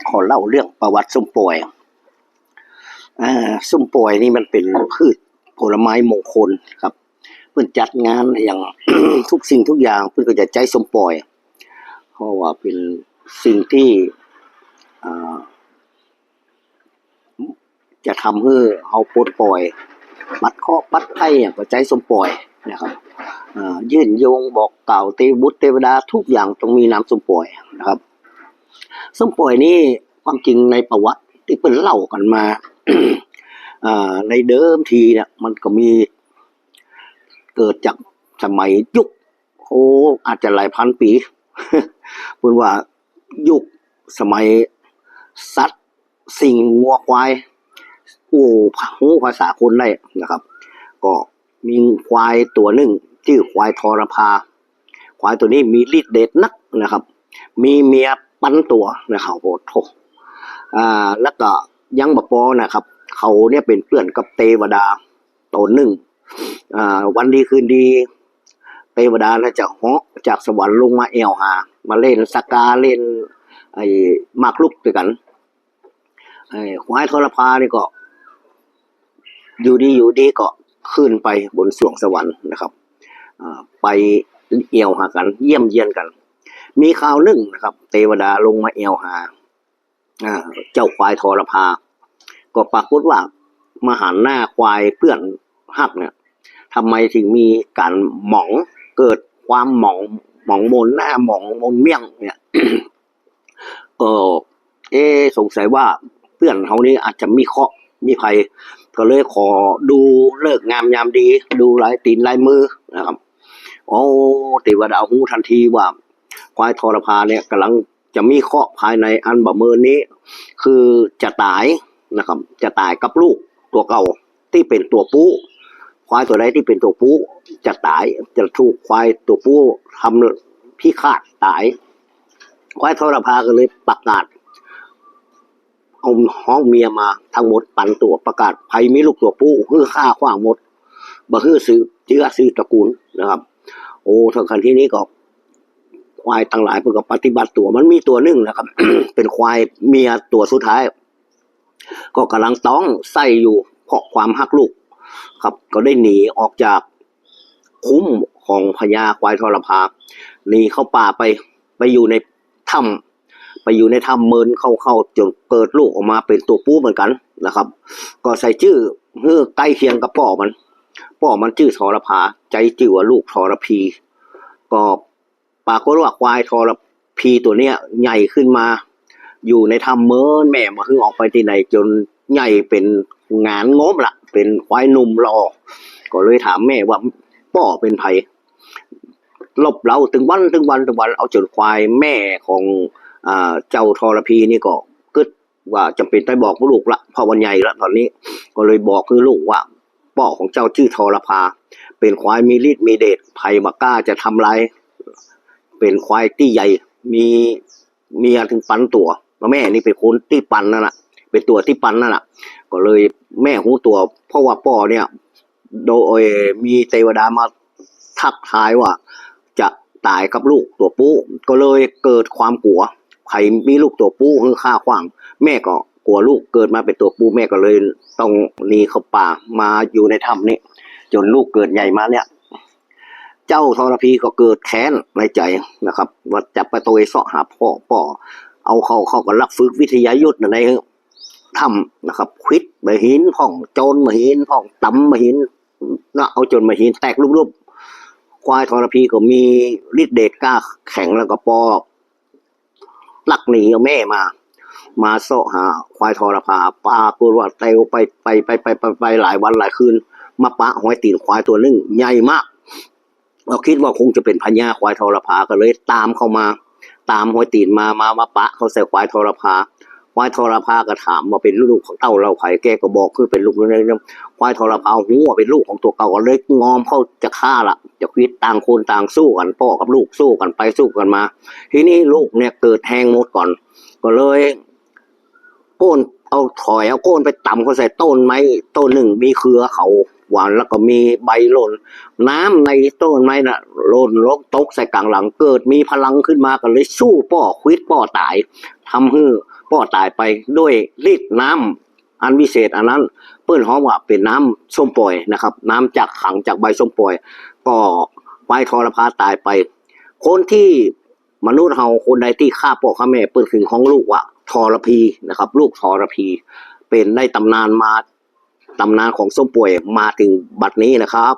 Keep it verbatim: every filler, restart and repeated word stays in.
ขอเล่าเรื่องประวัติส้มป่อย อ่า ส้มป่อยนี่มันเป๋นพืชผลไม้มงคลครับ เปิ้นจัดงานอะหยัง ทุกสิ่งทุกอย่างเปิ้นก็จะใจ๊ส้มป่อย เพราะว่าเป๋นสิ่งตี้ อ่า จะทำหื้อเฮาปลดป่อย ปัดเคราะห์ปัดภัยอะหยังก็ใจ๊ส้มป่อยนะครับ อ่า ยื่นโยงบอกกล่าวเตวบุตรเตวดาทุกอย่างต้องมีน้ำส้มป่อยนะครับ ส้มป่อยนี่ความจริงในประวัติตี้เปิ้นเล่ากั๋นมา อ่า ในเดิมทีเนี่ยมันก็มี เกิดจากสมัยยุค โอ้ อาจจะหลายพันปี๋ เปิ้นว่ายุคสมัยสัตว์สิ่งงัวควาย อู้ ฮู้ภาษาคนได้นะครับ ก็มีควายตั๋วนึ่งจื้อควายทรภา ควายตั๋วนี้มีฤทธิ์เดชนักนะครับ มีเมียปันตั๋วนะครับ โอ้โธ่ อ่า แล้วก็ยังบ่ปอนะครับ เขาเนี่ยเป๋นเปื้อนกับเตวดา ตั๋วนึ่ง อ่า วันดีคืนดี เตวดาน่ะจะเหาะจากสวรรค์ลงมาแอ่วหา มาเล่นสะกา เล่นไอ้หมากรุกตวยกั๋น ไอ้ควายทรภานี่ก็ อยู่ดีอยู่ดีก็ขึ้นไปบนสวงสวรรค์นะครับ อ่า ไปแอ่วหากั๋น เยี่ยมเยียนกั๋น มีคราวนึ่งนะครับ เตวดาลงมาแอ่วหา อ่า เจ้าควายทรภา ก็ปรากฏว่ามาหันหน้าควายเปื้อนฮักเนี่ย ทำไมถึงมีก๋านหมอง เกิดความหมอง หมองหม่นหน้าหมองหม่นเมี่ยงเนี่ย ก็ เอ๊ะ สงสัยว่าเปื้อนเฮานี่อาจจะมีเคราะห์มีภัย ก็เลยขอดูฤกษ์งามยามดี ดูลายตี๋นลายมือนะครับ โอ้ เตวดาฮู้ทันทีว่าควายทรภาเนี่ยก่ำลัง จะมีเคราะห์ภายในอันบ่เมินนี้ คือจะต๋ายนะครับ จะต๋ายกับลูกตั๋วเก่าตี้เป๋นตั๋วปู๊ ควายตั๋วใดตี้เป๋นตั๋วปู๊จะต๋าย จะถูกควายตั๋วปู๊ทำพิฆาตต๋าย ควายทรภาก็เลยประกาศ เอาฮ้องเมียมาทั้งหมดปันตั๋ว ประกาศใผมีลูกตั๋วปู๊หื้อฆ่าขว้างหมด บ่หื้อสืบเจื้อสืบตระกูลนะครับ โอ้ เถิงขั้นตี้นี้ก็ ควายตังหลายเปิ้นก็ปฏิบัติตั๋ว มันมีตั๋วนึ่งนะครับ เป๋นควายเมียตั๋วสุดท้าย ก็ก่ำลังต๊องไส้อยู่ เพราะความฮักลูกครับ ก็ได้หนีออกจากคุ้มของพญาควายทรภา หนีเข้าป่าไป ไปอยู่ในถ้ำ ไปอยู่ในถ้ำเมินเข้าๆ จ๋นเกิดลูกออกมาเป๋นตั๋วปู๊เหมือนกั๋นนะครับ ก็ใส่จื้อหื้อใก้เคียงกับป้อมัน ป้อมันจื้อทรภา ใจ๊จื้อว่าลูกทรภี ก็ ปรากฏว่าควายทรภีตั๋วเนี้ยใหญ่ขึ้นมา อยู่ในถ้ำเมิน แม่บ่หื้อออกไปตี้ไหน จ๋นใหญ่เป๋นหงานงบละ เป๋นควายหนุ่มหล่อ ก็เลยถามแม่ว่า ป้อเป๋นใผ ลบเล้าตึงวัน ตึงวัน ตึงวัน เอาจ๋นควายแม่ของ อ่า เจ้าทรภีนี่ก็กึ๊ด ว่าจ๋ำเป๋นต้องบอกลูกละ เพราะว่าใหญ่ละต๋อนนี้ ก็เลยบอกหื้อลูกว่า ป้อของเจ้าจื้อทรภา เป๋นควายมีฤทธิ์มีเดช ใผบ่กล้าจะทำลาย เป๋นควายตี้ใหญ่ มีเมียตึงปันตั๋ว แม่นี่เป๋นคนตี้ปันนั่นน่ะ เป๋นตั๋วตี้ปันนั่นน่ะ ก็เลยแม่ฮู้ตั๋ว เพราะว่าป้อเนี่ย โดยมีเตวดามาทักทายว่าจะต๋ายกับลูกตั๋วปู๊ ก็เลยเกิดความกั๋ว ใผมีลูกตั๋วปู๊หื้อฆ่าขว้าง แม่ก็กั๋วลูกเกิดมาเป๋นตั๋วปู๊ แม่ก็เลยต้องหนีเข้าป่ามาอยู่ในถ้ำนี้ จ๋นลูกเกิดใหญ่มาเนี่ย เจ้าทรภีก็เกิดแค้นในใจ๋นะครับ ว่าจะไปตระเวนเซาะหาป้อ ป้อ เอาเข้า เข้าก็ลักฝึกวิทยายุทธใน ถ้ำนะครับ ขวิดบ่าหินพ่อง โจนบ่าหินพ่อง ต๋ำบ่าหินนะ เอาจ๋นบ่าหินแตกลุบๆ ควายทรภีก็มีฤทธิ์เดชกล้าแข็ง แล้วก็ปอลักหนีเอาแม่มา มาเซาะหาควายทรภา ปรากฏว่าเตียวไป ไป ไป ไป ไป ไปหลายวันหลายคืน มาปะฮอยตี๋นควายตั๋วนึ่งใหญ่มาก ก็กึ๊ดว่าคงจะเป๋นพญาควายทรภา ก็เลยต๋ามเข้ามา ต๋ามฮอยตี๋นมา มา มาปะเข้าใส่ควายทรภา ควายทรภาก็ถามว่าเป๋นลูกของเต้าเล่าใผ แกก็บอกคือเป๋นลูก ควายทรภาฮู้ว่าเป๋นลูกของตั๋วเก่า ก็เลยงอมเข้าจะฆ่าละ จะขวิด ต่างคนต่างสู้กั๋น ป้อกับลูกสู้กั๋นไปสู้กั๋นมา ทีนี้ลูกเนี่ยเกิดแฮงหมดก่อน ก็เลย โก้น เอาถอย เอาโก้นไปต๋ำเข้าใส่ต้นไม้ต้นนึ่ง มีเครือเขา หวาน แล้วก็มีใบหล่น น้ำในต้นไม้น่ะหล่นลงตกใส่ก๋างหลัง เกิดมีพลังขึ้นมา ก็เลยสู้ป้อ ขวิดป้อต๋าย ทำหื้อป้อต๋ายไปด้วยฤทธิ์น้ำอันวิเศษอันนั้น เปิ้นฮ้องว่าเป๋นน้ำส้มป่อยนะครับ น้ำจากขังจากใบส้มป่อย ก็ไปทรพาต๋ายไป คนตี้ มนุษย์เฮาคนใดตี้ฆ่าป้อฆ่าแม่ เปิ้นจึงฮ้องลูกว่าทรพีนะครับ ลูกทรพี เป๋นได้ต๋ำนานมา ต๋ำนานของส้มป่อยมาเถิงบัดนี้นะครับ